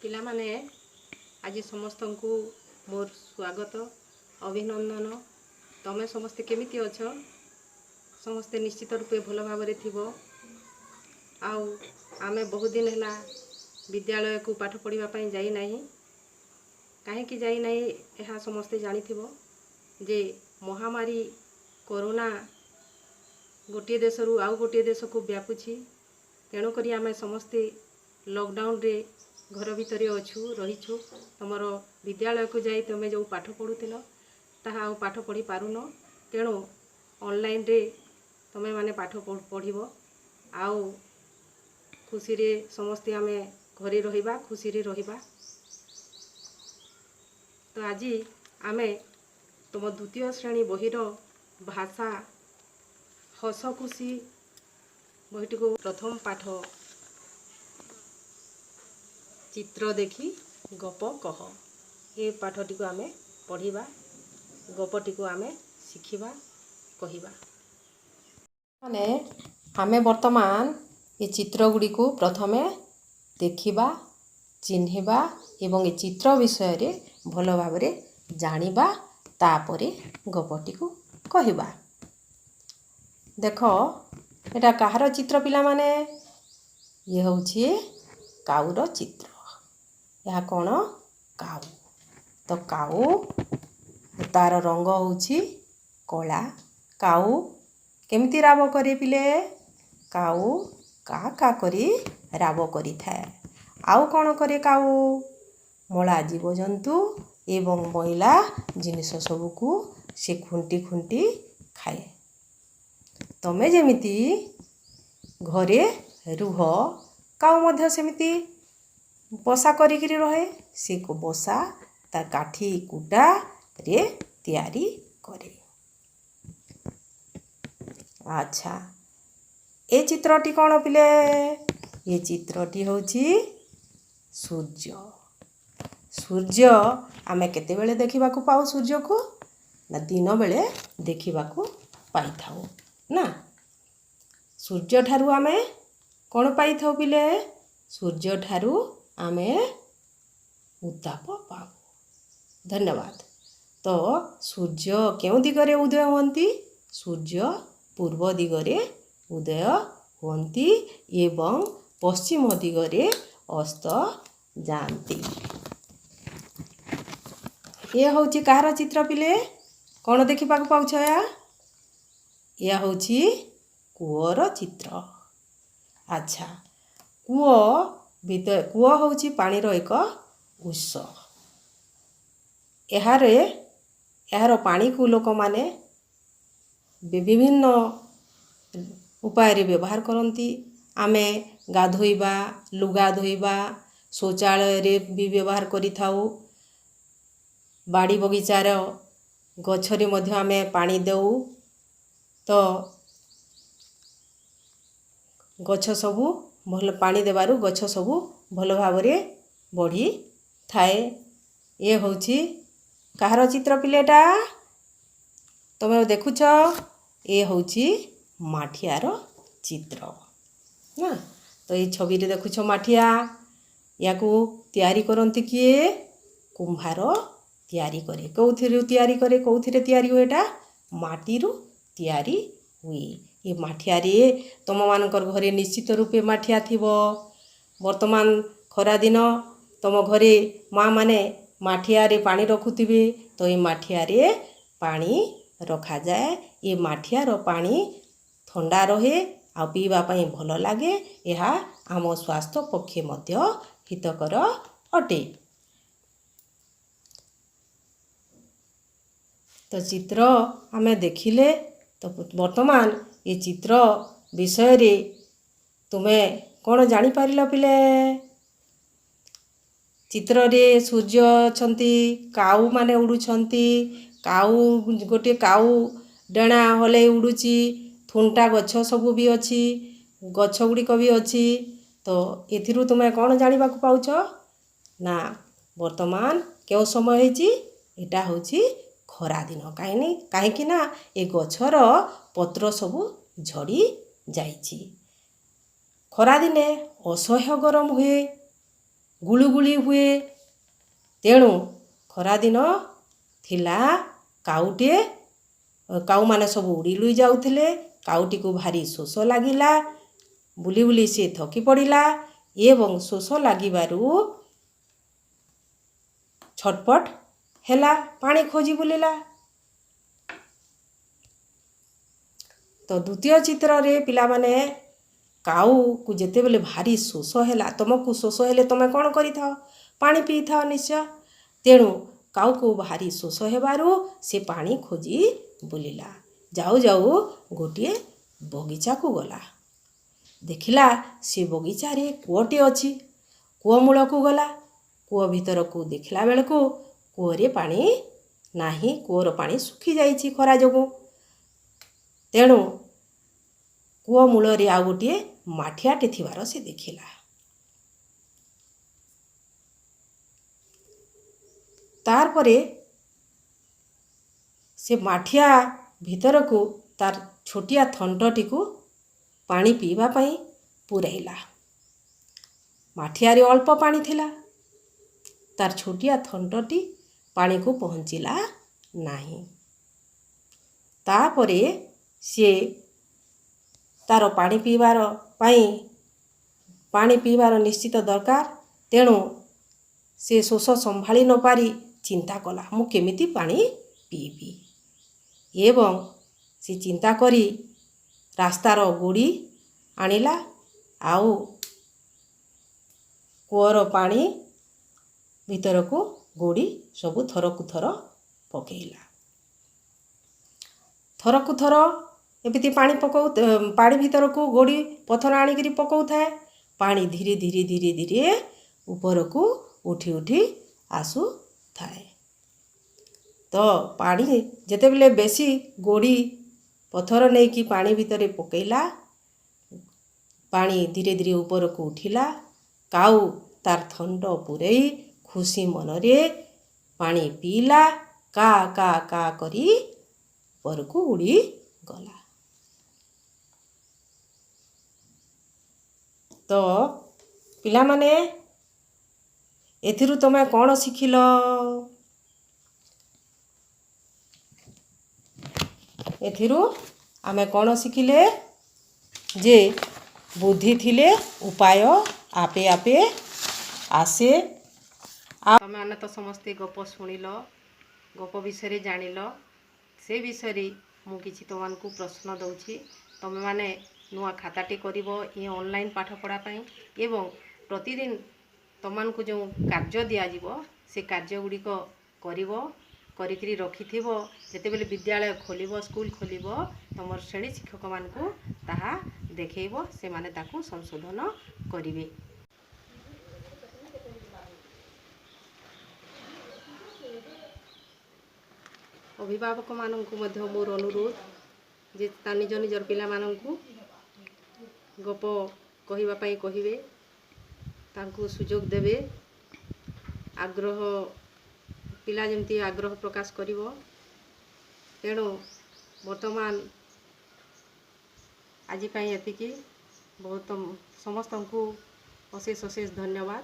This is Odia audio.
ପିଲାମାନେ, ଆଜି ସମସ୍ତଙ୍କୁ ମୋର ସ୍ୱାଗତ, ଅଭିନନ୍ଦନ। ତମେ ସମସ୍ତେ କେମିତି ଅଛ? ସମସ୍ତେ ନିଶ୍ଚିତ ରୂପେ ଭଲ ଭାବରେ ଥିବ। ଆଉ ଆମେ ବହୁତ ଦିନ ହେଲା ବିଦ୍ୟାଳୟକୁ ପାଠ ପଢ଼ିବା ପାଇଁ ଯାଇନାହିଁ। କାହିଁକି ଯାଇନାହିଁ, ଏହା ସମସ୍ତେ ଜାଣିଥିବ ଯେ ମହାମାରୀ କରୋନା ଗୋଟିଏ ଦେଶରୁ ଆଉ ଗୋଟିଏ ଦେଶକୁ ବ୍ୟାପୁଛି। ତେଣୁକରି ଆମେ ସମସ୍ତେ ଲକଡାଉନରେ ଘର ଭିତରେ ଅଛୁ, ରହିଛୁ। ତୁମର ବିଦ୍ୟାଳୟକୁ ଯାଇ ତୁମେ ଯେଉଁ ପାଠ ପଢ଼ୁଥିଲ, ତାହା ଆଉ ପାଠ ପଢ଼ି ପାରୁନ। ତେଣୁ ଅନଲାଇନରେ ତୁମେମାନେ ପାଠ ପଢ଼ିବ ଆଉ ଖୁସିରେ ସମସ୍ତେ ଆମେ ଘରେ ରହିବା, ଖୁସିରେ ରହିବା। ତ ଆଜି ଆମେ ତୁମ ଦ୍ୱିତୀୟ ଶ୍ରେଣୀ ବହିର ଭାଷା ହସ ଖୁସି ବହିଟିକୁ ପ୍ରଥମ ପାଠ ଚିତ୍ର ଦେଖି ଗପ କହ, ଏ ପାଠଟିକୁ ଆମେ ପଢ଼ିବା, ଗପଟିକୁ ଆମେ ଶିଖିବା, କହିବା। ମାନେ ଆମେ ବର୍ତ୍ତମାନ ଏ ଚିତ୍ର ଗୁଡ଼ିକୁ ପ୍ରଥମେ ଦେଖିବା, ଚିହ୍ନିବା ଏବଂ ଏ ଚିତ୍ର ବିଷୟରେ ଭଲ ଭାବରେ ଜାଣିବା, ତାପରେ ଗପଟିକୁ କହିବା। ଦେଖ, ଏଇଟା କାହାର ଚିତ୍ର ପିଲାମାନେ? ଇଏ ହେଉଛି କାଉର ଚିତ୍ର। ଏହା କ'ଣ? କାଉ। ତ କାଉ, ତାର ରଙ୍ଗ ହେଉଛି କଳା। କାଉ କେମିତି ରାବ କରେ ପିଲେ? କାଉ କା କା କରି ରାବ କରିଥାଏ। ଆଉ କ'ଣ କରେ କାଉ? ମଳା ଜୀବଜନ୍ତୁ ଏବଂ ମଇଳା ଜିନିଷ ସବୁକୁ ସେ ଖୁଣ୍ଟି ଖୁଣ୍ଟି ଖାଏ। ତମେ ଯେମିତି ଘରେ ରୁହ, କାଉ ମଧ୍ୟ ସେମିତି ବସା କରିକିରି ରହେ। ସେ ବସା ତା କାଠି କୁଟାରେ ତିଆରି କରେ। ଆଚ୍ଛା, ଏ ଚିତ୍ରଟି କ'ଣ ପିଲେ? ଏ ଚିତ୍ରଟି ହେଉଛି ସୂର୍ଯ୍ୟ। ସୂର୍ଯ୍ୟ ଆମେ କେତେବେଳେ ଦେଖିବାକୁ ପାଉ ସୂର୍ଯ୍ୟକୁ? ନା, ଦିନବେଳେ ଦେଖିବାକୁ ପାଇଥାଉ ନା। ସୂର୍ଯ୍ୟଠାରୁ ଆମେ କ'ଣ ପାଇଥାଉ ପିଲେ? ସୂର୍ଯ୍ୟଠାରୁ ଆମେ ଉତ୍ତାପ ପାଉ। ଧନ୍ୟବାଦ। ତ ସୂର୍ଯ୍ୟ କେଉଁ ଦିଗରେ ଉଦୟ ହୁଅନ୍ତି? ସୂର୍ଯ୍ୟ ପୂର୍ବ ଦିଗରେ ଉଦୟ ହୁଅନ୍ତି ଏବଂ ପଶ୍ଚିମ ଦିଗରେ ଅସ୍ତ ଯାଆନ୍ତି। ଇଏ ହେଉଛି କାହାର ଚିତ୍ର ପିଲେ? କ'ଣ ଦେଖିବାକୁ ପାଉଛ? ଏହା ଏହା ହେଉଛି କୂଅର ଚିତ୍ର। ଆଚ୍ଛା, କୂଅ ଭିତ କୂଅ ହେଉଛି ପାଣିର ଏକ ଉତ୍ସ। ଏହାର ପାଣିକୁ ଲୋକମାନେ ବିଭିନ୍ନ ଉପାୟରେ ବ୍ୟବହାର କରନ୍ତି। ଆମେ ଗାଧୋଇବା, ଲୁଗା ଧୋଇବା, ଶୌଚାଳୟରେ ବି ବ୍ୟବହାର କରିଥାଉ। ବାଡ଼ି ବଗିଚାର ଗଛରେ ମଧ୍ୟ ଆମେ ପାଣି ଦେଉ, ତ ଗଛ ସବୁ ଭଲ ପାଣି ଦେବାରୁ ଗଛ ସବୁ ଭଲ ଭାବରେ ବଢ଼ିଥାଏ। ଇଏ ହେଉଛି କାହାର ଚିତ୍ର ପିଲେଟା? ତମେ ଦେଖୁଛ, ଏ ହେଉଛି ମାଠିଆର ଚିତ୍ର ନା? ତ ଏଇ ଛବିରେ ଦେଖୁଛ ମାଠିଆ। ୟାକୁ ତିଆରି କରନ୍ତି କିଏ? କୁମ୍ଭାର ତିଆରି କରେ। କେଉଁଥିରୁ ତିଆରି କରେ? କେଉଁଥିରେ ତିଆରି ହୁଏ ଏଟା? ମାଟିରୁ ତିଆରି ହୁଏ। ଏ ମାଠିଆରେ, ତୁମମାନଙ୍କର ଘରେ ନିଶ୍ଚିତ ରୂପେ ମାଠିଆ ଥିବ। ବର୍ତ୍ତମାନ ଖରାଦିନ, ତୁମ ଘରେ ମା ମାନେ ମାଠିଆରେ ପାଣି ରଖୁଥିବେ। ତ ଏ ମାଠିଆରେ ପାଣି ରଖାଯାଏ। ଏ ମାଠିଆର ପାଣି ଥଣ୍ଡା ରହେ ଆଉ ପିଇବା ପାଇଁ ଭଲ ଲାଗେ। ଏହା ଆମ ସ୍ୱାସ୍ଥ୍ୟ ପକ୍ଷେ ମଧ୍ୟ ହିତକର ଅଟେ। ତ ଚିତ୍ର ଆମେ ଦେଖିଲେ। ତ ବର୍ତ୍ତମାନ ଏ ଚିତ୍ର ବିଷୟରେ ତୁମେ କ'ଣ ଜାଣିପାରିଲ ପିଲେ? ଚିତ୍ରରେ ସୂର୍ଯ୍ୟ ଅଛନ୍ତି, କାଉମାନେ ଉଡ଼ୁଛନ୍ତି, କାଉ ଗୋଟିଏ କାଉ ଡେଣା ହଲେଇ ଉଡ଼ୁଛି, ଥୁଣ୍ଟା ଗଛ ସବୁ ବି ଅଛି, ଗଛ ଗୁଡ଼ିକ ବି ଅଛି। ତ ଏଥିରୁ ତୁମେ କ'ଣ ଜାଣିବାକୁ ପାଉଛ? ନା, ବର୍ତ୍ତମାନ କେଉଁ ସମୟ ହେଇଛି? ଏଇଟା ହେଉଛି ଖରାଦିନ। କାହିଁକି ନା ଏ ଗଛର ପତ୍ର ସବୁ ଝଡ଼ି ଯାଇଛି। ଖରାଦିନେ ଅସହ୍ୟ ଗରମ ହୁଏ। ଗୁଳୁଗୁଳି ହୁଏ। ତେଣୁ ଖରାଦିନ ଥିଲା, କାଉଟିଏ କାଉମାନେ ସବୁ ଉଡ଼ି ଉଡ଼ି ଯାଉଥିଲେ। କାଉଟିକୁ ଭାରି ଶୋଷ ଲାଗିଲା। ବୁଲି ବୁଲି ସେ ଥକି ପଡ଼ିଲା ଏବଂ ଶୋଷ ଲାଗିବାରୁ ଛଟପଟ ହେଲା, ପାଣି ଖୋଜି ବୁଲିଲା। ତ ଦ୍ୱିତୀୟ ଚିତ୍ରରେ ପିଲାମାନେ, କାଉକୁ ଯେତେବେଳେ ଭାରି ଶୋଷ ହେଲା, ତୁମକୁ ଶୋଷ ହେଲେ ତୁମେ କ'ଣ କରିଥାଅ? ପାଣି ପିଇଥାଅ ନିଶ୍ଚୟ। ତେଣୁ କାଉକୁ ଭାରି ଶୋଷ ହେବାରୁ ସେ ପାଣି ଖୋଜି ବୁଲିଲା। ଯାଉ ଯାଉ ଗୋଟିଏ ବଗିଚାକୁ ଗଲା। ଦେଖିଲା ସେ ବଗିଚାରେ କୂଅଟିଏ ଅଛି। କୂଅ ମୂଳକୁ ଗଲା। କୂଅ ଭିତରକୁ ଦେଖିଲା ବେଳକୁ କୂଅରେ ପାଣି ନାହିଁ। କୂଅର ପାଣି ଶୁଖିଯାଇଛି ଖରା ଯୋଗୁଁ। ତେଣୁ କୂଅ ମୂଳରେ ଆଉ ଗୋଟିଏ ମାଠିଆଟେ ଥିବାର ସେ ଦେଖିଲା। ତାପରେ ସେ ମାଠିଆ ଭିତରକୁ ତାର ଛୋଟିଆ ଥଣ୍ଟଟିକୁ ପାଣି ପିଇବା ପାଇଁ ପୂରାଇଲା। ମାଠିଆରେ ଅଳ୍ପ ପାଣି ଥିଲା। ତାର ଛୋଟିଆ ଥଣ୍ଟଟି ପାଣିକୁ ପହଞ୍ଚିଲା ନାହିଁ। ତାପରେ ସିଏ ତାର ପାଣି ପିଇବାର ପାଇଁ, ପାଣି ପିଇବାର ନିଶ୍ଚିତ ଦରକାର। ତେଣୁ ସେ ଶୋଷ ସମ୍ଭାଳି ନପାରି ଚିନ୍ତା କଲା, ମୁଁ କେମିତି ପାଣି ପିଇବି? ଏବଂ ସେ ଚିନ୍ତା କରି ରାସ୍ତାର ଗୋଡ଼ି ଆଣିଲା ଆଉ କୂଅର ପାଣି ଭିତରକୁ ଗୋଡ଼ି ସବୁ ଥରକୁ ଥର ପକେଇଲା। ଥରକୁ ଥର ଏମିତି ପାଣି ପକାଉ, ପାଣି ଭିତରକୁ ଗୋଡ଼ି ପଥର ଆଣିକିରି ପକାଉଥାଏ। ପାଣି ଧୀରେ ଧୀରେ ଧୀରେ ଧୀରେ ଉପରକୁ ଉଠି ଉଠି ଆସୁଥାଏ। ତ ପାଣି ଯେତେବେଳେ ବେଶୀ ଗୋଡ଼ି ପଥର ନେଇକି ପାଣି ଭିତରେ ପକେଇଲା, ପାଣି ଧୀରେ ଧୀରେ ଉପରକୁ ଉଠିଲା। କାଉ ତାର ଥଣ୍ଟ ପୂରେଇ ଖୁସି ମନରେ ପାଣି ପିଇଲା, କା କା କା କରି ଉପରକୁ ଉଡ଼ିଗଲା। ତ ପିଲାମାନେ, ଏଥିରୁ ତୁମେ କ'ଣ ଶିଖିଲ? ଏଥିରୁ ଆମେ କ'ଣ ଶିଖିଲେ? ଯେ ବୁଦ୍ଧି ଥିଲେ ଉପାୟ ଆପେ ଆପେ ଆସେ। ତମେମାନେ ତ ସମସ୍ତେ ଗପ ଶୁଣିଲ, ଗପ ବିଷୟରେ ଜାଣିଲ। ସେ ବିଷୟରେ ମୁଁ କିଛି ତୁମମାନଙ୍କୁ ପ୍ରଶ୍ନ ଦେଉଛି। ତୁମେମାନେ ନୂଆ ଖାତାଟି କରିବ ଏ ଅନଲାଇନ୍ ପାଠପଢ଼ା ପାଇଁ ଏବଂ ପ୍ରତିଦିନ ତୁମମାନଙ୍କୁ ଯେଉଁ କାର୍ଯ୍ୟ ଦିଆଯିବ, ସେ କାର୍ଯ୍ୟ ଗୁଡ଼ିକ କରିବ, କରିକିରି ରଖିଥିବ। ଯେତେବେଳେ ବିଦ୍ୟାଳୟ ଖୋଲିବ, ସ୍କୁଲ ଖୋଲିବ, ତୁମର ଶ୍ରେଣୀ ଶିକ୍ଷକମାନଙ୍କୁ ତାହା ଦେଖେଇବ, ସେମାନେ ତାକୁ ସଂଶୋଧନ କରିବେ। ଅଭିଭାବକମାନଙ୍କୁ ମଧ୍ୟ ମୋର ଅନୁରୋଧ ଯେ ତା ନିଜ ନିଜର ପିଲାମାନଙ୍କୁ ଗପ କହିବା ପାଇଁ କହିବେ, ତାଙ୍କୁ ସୁଯୋଗ ଦେବେ। ଆଗ୍ରହ ପିଲା ଯେମିତି ଆଗ୍ରହ ପ୍ରକାଶ କରିବ। ତେଣୁ ବର୍ତ୍ତମାନ ଆଜି ପାଇଁ ଏତିକି। ବହୁତ ସମସ୍ତଙ୍କୁ ଅଶେଷ ଅଶେଷ ଧନ୍ୟବାଦ।